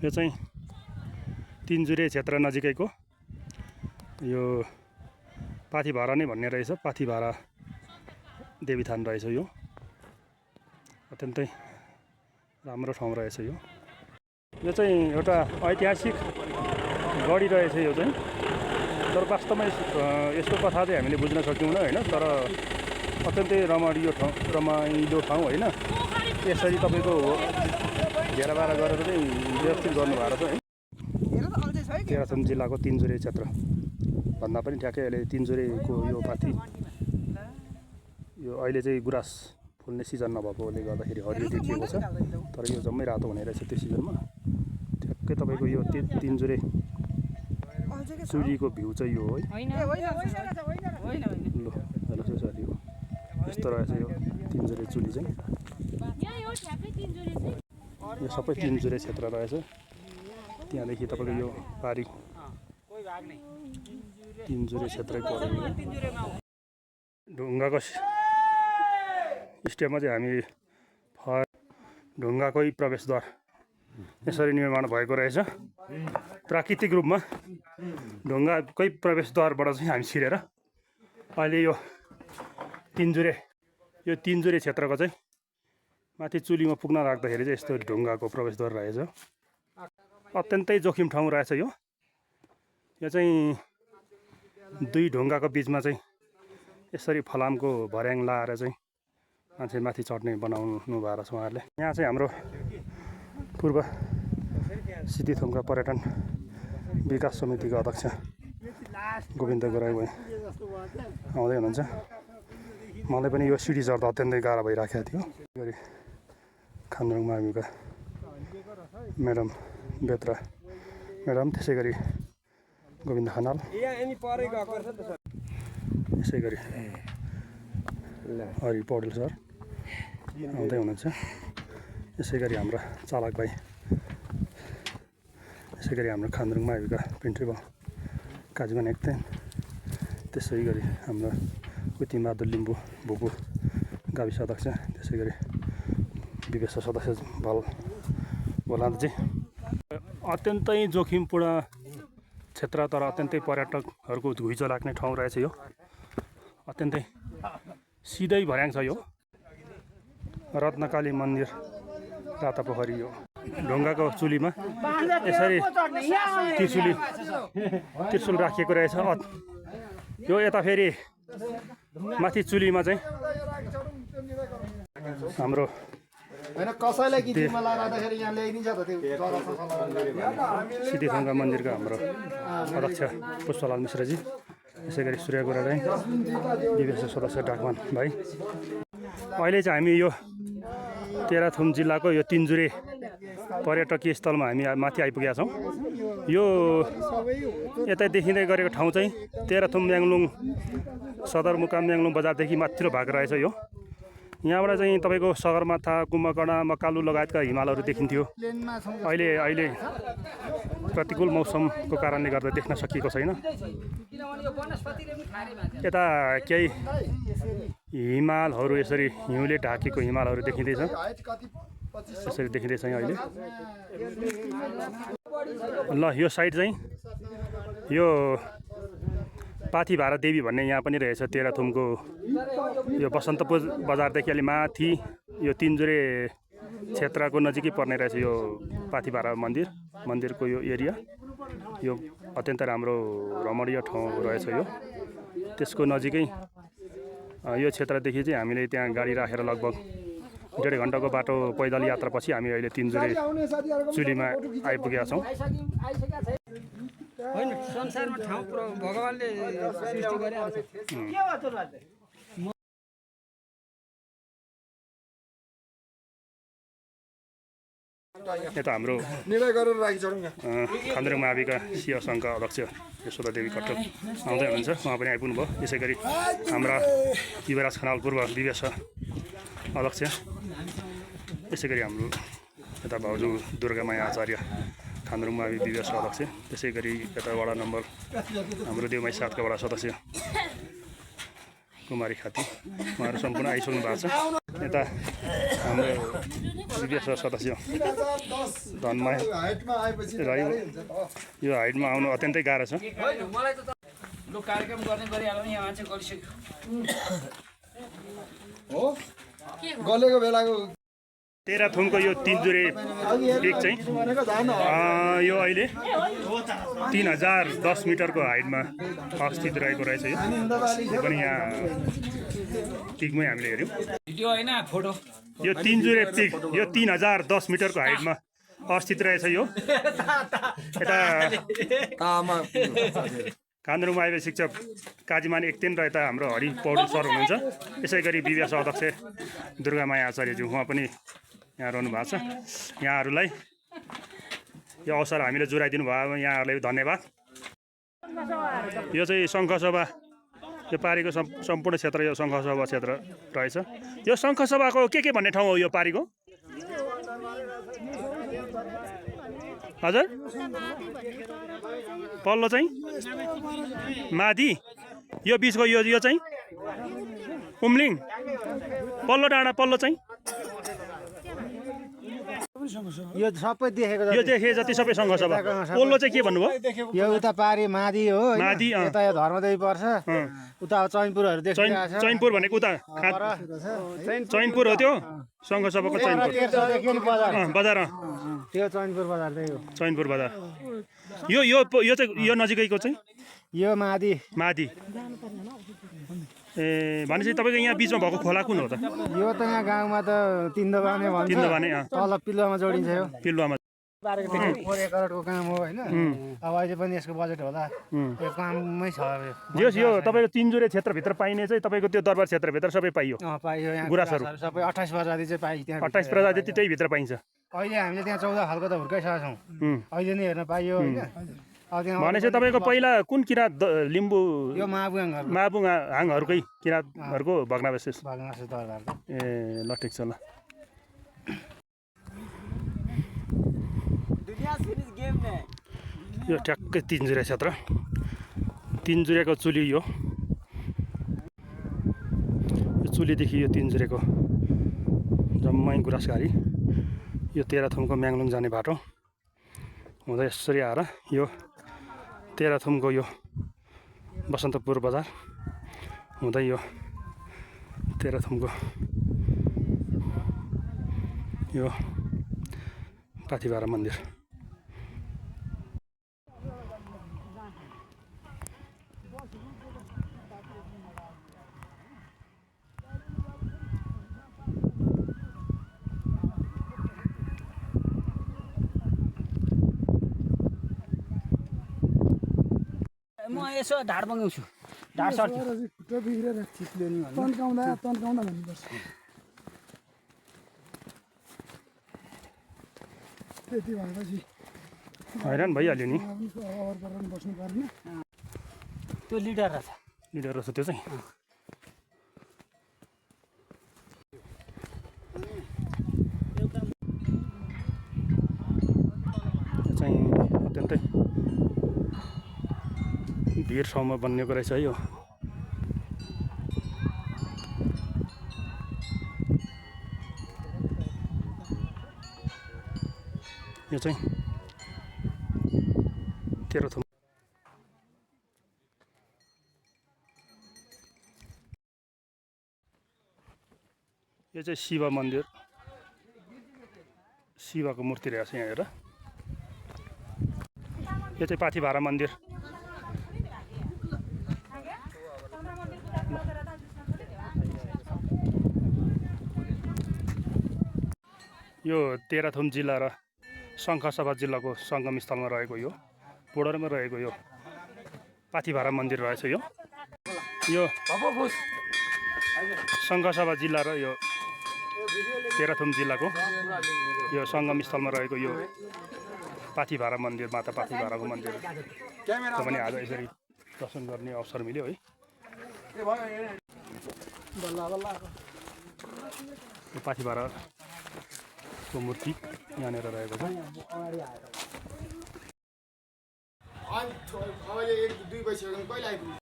यो चाहिँ तिनजुरे क्षेत्र नजिकैको यो पाथिभारा नै भन्ने रहेछ। पाथिभारा देवीथान रहेछ। यो अत्यन्तै राम्रो ठाउँ रहेछ। यो चाहिँ एउटा ऐतिहासिक गढी रहेछ। यो चाहिँ तर वास्तवमा यसको कथा चाहिँ हामीले बुझ्न सक्यौँन होइन। तर अत्यन्तै रमाइलो ठाउँ होइन। यसरी तपाईँको घेराबारा गरेर चाहिँ व्यवस्थित गर्नुभएको छ है। तेह्रथुम जिल्लाको तिनजुरे क्षेत्र भन्दा पनि ठ्याक्कै अहिले तिनजुरेको यो पाथी यो अहिले चाहिँ गुराँस फुल्ने सिजन नभएकोले गर्दाखेरि हरियो देखिएको छ। तर यो जम्मै रातो हुने रहेछ त्यो सिजनमा। ठ्याक्कै तपाईँको यो तिनजुरे चुलीको भ्यू चाहिँ यो है। ल हेर्नुहोस् यसरी हो यस्तो रहेछ यो तिनजुरे चुली चाहिँ। यो सबै तिनजुरे क्षेत्र रहेछ। त्यहाँदेखि तपाईँको यो पारी तिनजुरे क्षेत्रै पऱ्यो। ढुङ्गाको स्टेपमा चाहिँ हामी ढुङ्गाकै प्रवेशद्वार यसरी निर्माण भएको रहेछ। प्राकृतिक रूपमा ढुङ्गाकै प्रवेशद्वारबाट चाहिँ हामी छिरेर अहिले यो तिनजुरे क्षेत्रको चाहिँ माथि चुलीमा पुग्न लाग्दाखेरि चाहिँ यस्तो ढुङ्गाको प्रवेशद्वार रहेछ। अत्यन्तै जोखिम ठाउँ रहेछ। यो चाहिँ दुई ढुङ्गाको बिचमा चाहिँ यसरी फलामको भर्याङ लाएर चाहिँ मान्छे माथि चढ्ने बनाउनु भएको छ उहाँहरूले। यहाँ चाहिँ हाम्रो पूर्व सिद्धिथुमका पर्यटन विकास समितिको अध्यक्ष गोविन्द गोराई आउँदै हुनुहुन्छ। मलाई पनि यो सिडी चढ्दा अत्यन्तै गाह्रो भइराखेको थियो। गरी खामरुङ माविका म्याडम बेत्रा म्याडम, त्यसै गरी गोविन्द खनाल, यसै गरी हरि पौडेल सर आउँदै हुनुहुन्छ। यसै गरी हाम्रा चालक भाइ, यसै गरी हाम्रो खामरुङ माविका पिन्ट्री बाउ काजीवन एक्तेन, त्यसै गरी हाम्रो कुतिबहादुर लिम्बू भुपू गाविस अध्यक्ष, त्यसै गरी विवेश सदस्य भोलाजी। अत्यन्तै जोखिमपूर्ण क्षेत्र तर अत्यन्तै पर्यटकहरूको घुइँचो लाग्ने ठाउँ रहेछ। यो अत्यन्तै सिधै भर्याङ छ। यो रत्नकाली मन्दिर रातापोखरी यो ढुङ्गाको चुलीमा यसरी त्रिशुल राखिएको रहेछ। यो यता फेरि माथि चुलीमा चाहिँ हाम्रो सिद्धिथुमका मन्दिरका हाम्रो अध्यक्ष पुष्पलाल मिश्रजी, यसै गरी सूर्य गोराई, विवेश सदस्य डाकमान भाइ। अहिले चाहिँ हामी यो तेह्रथुम जिल्लाको यो तिनजुरे पर्यटकीय स्थलमा हामी माथि आइपुगेका छौँ। यो यता देखिँदै गरेको ठाउँ चाहिँ तेह्रथुम म्याङ्लुङ सदरमुकाम म्याङ्लुङ बजारदेखि माथिल्लो भाग रहेछ। यो यहाँबाट चाहिँ तपाईँको सगरमाथा, कुम्भकर्ण, मकालु लगायतका हिमालहरू देखिन्थ्यो। अहिले प्रतिकूल मौसमको कारणले गर्दा देख्न सकिएको छैन। यता केही हिमालहरू यसरी हिउँले ढाकेको हिमालहरू देखिँदैछ। यसरी देखिँदैछ अहिले। ल यो साइड चाहिँ यो पाथिभारा देवी भन्ने यहाँ पनि रहेछ। तेह्रथुमको यो बसन्तपुर बजारदेखि अलि माथि यो तिनजुरे क्षेत्रको नजिकै पर्ने रहेछ यो पाथिभारा मन्दिरको यो एरिया। यो अत्यन्त राम्रो रमणीय ठाउँ रहेछ। यो त्यसको नजिकै यो क्षेत्रदेखि चाहिँ हामीले त्यहाँ गाडी राखेर लगभग 1.5 घन्टाको बाटो पैदल यात्रापछि हामी अहिले तिनजुरे चुलीमा आइपुगेका छौँ। होइन, संसारमा ठाउँ भगवानले सृष्टि गरेको छ। यता हाम्रो खामरुङ माविका सिंह सङ्घका अध्यक्ष यशोदा देवी कट्टक आउँदै हुनुहुन्छ। उहाँ पनि आइपुग्नु भयो। यसै गरी हाम्रा युवराज खनाल पूर्व विवेश अध्यक्ष, यसै गरी हाम्रो यता भाउजू दुर्गामाया आचार्य खामरुङ मावि विवेश अध्यक्ष, त्यसै गरी यता वडा नम्बर हाम्रो देवमाई 7 का वडा सदस्य कुमारी खाती, उहाँहरू सम्पूर्ण आइसक्नु भएको छ। यता हाम्रो विदेश सदस्य धनमाया र यो हाइटमा आउनु अत्यन्तै गाह्रो छ। मलाई त लु कार्यक्रम गर्ने गरिहाल्नु यहाँ मान्छे गलिसक्यो हो गलेको बेलाको तेह्रथुमको यो 3 जुरे पिक चाहिँ यो अहिले 3010 मिटरको हाइटमा अवस्थित रहेको रहेछ। यो पनि यहाँ पिकमै हामीले हेऱ्यौँ। भिडियो होइन फोटो यो 3 जुरे पिक यो 3010 मिटरको हाइटमा अवस्थित रहेछ। यो यता कान्द्रुङमा आइबी शिक्षक काजीमान एकतेन र यता हाम्रो हरि पौडेल सर हुनुहुन्छ। यसै गरी विव्यास अध्यक्ष दुर्गामाया आचार्यज्यू उहाँ पनि यहाँ रहनु भएको छ। यहाँहरूलाई यो अवसर हामीले जुराइदिनु भयो यहाँहरूलाई धन्यवाद। यो चाहिँ सङ्घसभा यो पारीको सम्पूर्ण क्षेत्र यो सङ्घसभा क्षेत्र रहेछ। यो सङ्घसभाको के भन्ने ठाउँ हो यो पारीको? हजुर पल्लो चाहिँ मादी यो बिचको यो चाहिँ उम्लिङ पल्लो डाँडा पल्लो चाहिँ यो सबै देखेको यो देखे जति सबै सङ्घसभा। पल्लो चाहिँ के भन्नुभयो? यो उता पारी मादी हो हैन? मादी, यता यो धर्मदेवी पर्छ उता चैनपुरहरू देखिरहेको छ। चैनपुर भनेको उता चैनपुर हो त्यो सङ्घसभाको चैनपुर बजार त्यो चैनपुर बजार त्यही हो। चैनपुर बजार यो चाहिँ यो नजिकैको चाहिँ यो मादी मादी ए भनेपछि तपाईँको यहाँ बिचमा भएको खोला कुन हो त? यो त यहाँ गाउँमा त तिन्दबाने भन्छ। तिन्दबाने तल पिल्लोमा जोडिन्छ यो पिल्वामा 4 एकरको काम हो हैन? अब अहिले पनि यसको बजेट होला यो काममै छ अब यो तपाईँको 3 जुरे क्षेत्रभित्र पाइने चाहिँ तपाईँको त्यो दरबार क्षेत्रभित्र सबै पाइयो। पाइयो यहाँ गुराँसहरू सबै 28 प्रजाति चाहिँ पाइयो त्यहाँ 28 प्रजाति त्यही भित्र पाइन्छ। अहिले हामीले त्यहाँ 14 खालको त हुर्काइसकेका छौँ। अहिले नै हेर्न पाइयो हैन? अब त्यहाँ भनेपछि तपाईँको पहिला कुन किराँत लिम्बू यो माबुङहरू माबुङ हाङहरूकै किराँतहरूको भग्नावशेष भग्नावशेष दरबार ए ल ठिक छ ल। यो ठ्याक्कै 3 जुरे क्षेत्र 3 जुरेको चुली यो चुलीदेखि यो 3 जुरेको जम्मै गुराँसघारी यो तेह्रथुमको म्याङलुङ जाने बाटो हुँदै यसरी आएर यो तेह्रथुमको यो बसन्तपुर बजार हुँदै यो तेह्रथुमको यो पाथिभारा मन्दिर। म यसो ढाड बगाउँछु ढाड सर्छ खुट्टा बिग्रेर चिप्ल्यो नि तन्काउँदा भन्नुपर्छ त्यति भएपछि हैरान भइहाल्यो नि। अवर गरेर बस्नु पर्ने त्यो लिडर रहेछ लिडर रहेछ त्यो चाहिँ अत्यन्तै भिड ठाउँमा बनिएको रहेछ है यो। यो चाहिँ तेह्रथुम यो चाहिँ शिव मन्दिर शिवको मूर्ति रहेछ यहाँ हेर। यो चाहिँ पाथिभारा मन्दिर यो तेह्रथुम जिल्ला र शङ्खसभा जिल्लाको सङ्गम स्थलमा रहेको यो बोर्डरमा रहेको यो पाथिभारा मन्दिर रहेछ। यो शङ्खसभा जिल्ला र यो तेह्रथुम जिल्लाको यो सङ्गम स्थलमा रहेको यो पाथिभारा मन्दिर माता पाथिभाराको मन्दिर पनि आज यसरी दर्शन गर्ने अवसर मिल्यो है। यो पाथिभाराको मूर्ति यहाँनिर रहेको छ। अब 1-2 बजिसक्यो कहिले आइपुग्नु